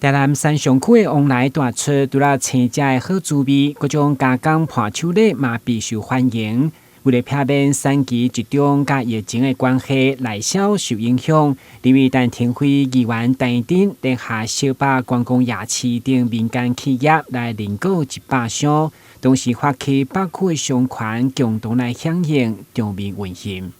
台南山上區的旺梨大出，除了青食的好滋味，各種加工伴手禮嘛備受歡迎。為了避免產期集中佮疫情的關係，內銷受影響，立委陳亭妃議員陳丁聯合小北觀光夜市等民間企業來認購100箱，同時發起北區的商圈共同來響應，場面溫馨。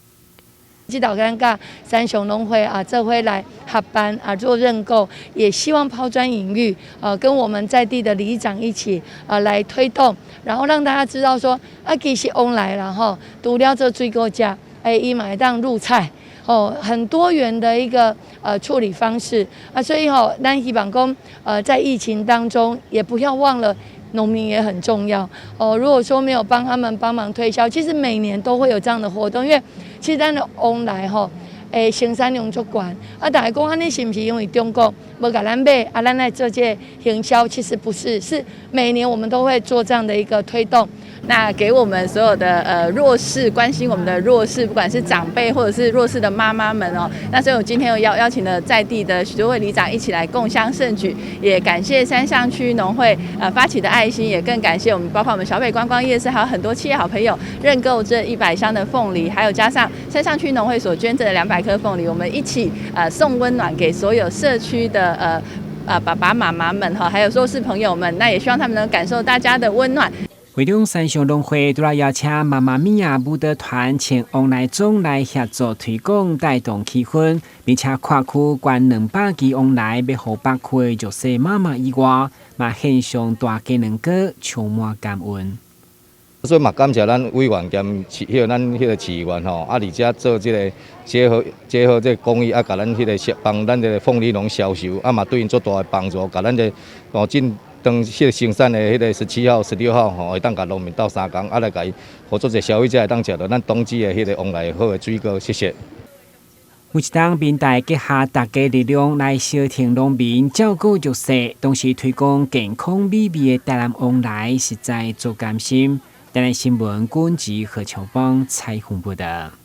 這道咱佮三雄農會啊，這回來合辦啊做認購，也希望拋磚引玉，跟我們在地的里長一起啊來推動，然後讓大家知道說啊，其實旺梨啦吼，除了做水果食，欸，伊嘛會當入菜，哦，很多元的一個處理方式啊，所以吼，咱希望講，在疫情當中，也不要忘了農民也很重要哦。如果說沒有幫他們幫忙推銷，其實每年都會有這樣的活動，因為其實咱的旺梨吼，欸，生產量足懸，啊，大家講按呢是毋是因為中國無共咱買，啊，咱來做這個行銷？其實不是，是每年我們都會做這樣的一個推動。那給我們所有的弱勢，關心我們的弱勢，不管是長輩或者是弱勢的媽媽們哦。那所以我今天又邀請了在地的許多位里長一起來共襄盛舉，也感謝山上區農會發起的愛心，也更感謝我們包括我們小北觀光夜市，還有很多企業好朋友認購這100箱的鳳梨，還有加上山上區農會所捐贈的200顆鳳梨，我們一起送溫暖給所有社區的爸爸媽媽們哈，還有弱勢朋友們，那也希望他們能感受大家的溫暖。會中山上農會除了邀請媽媽咪呀舞蹈團穿旺梨裝來協助推廣帶動氣氛，並且跨區捐200支旺梨欲予北區的弱勢媽媽以外，嘛獻上大雞卵糕，充滿感恩。所以嘛，感謝咱委員兼市，彼個咱彼個市議員吼，啊，而且做這個結合這個公益，啊，共咱彼個幫咱這個鳳梨農銷售，啊嘛對𪜶足大的幫助，共咱這個哦進當彼個生產的彼個17號、16號吼，會當共農民鬥相共，啊來共伊合作者消費者會當食著咱冬季的彼個旺梨好的水果，謝謝。每一冬民代結合大家力量來相挺農民，照顧弱勢，同時推廣健康美味的台南旺梨，實在足甘心。台南新聞軍籍何秋芳採訪報道。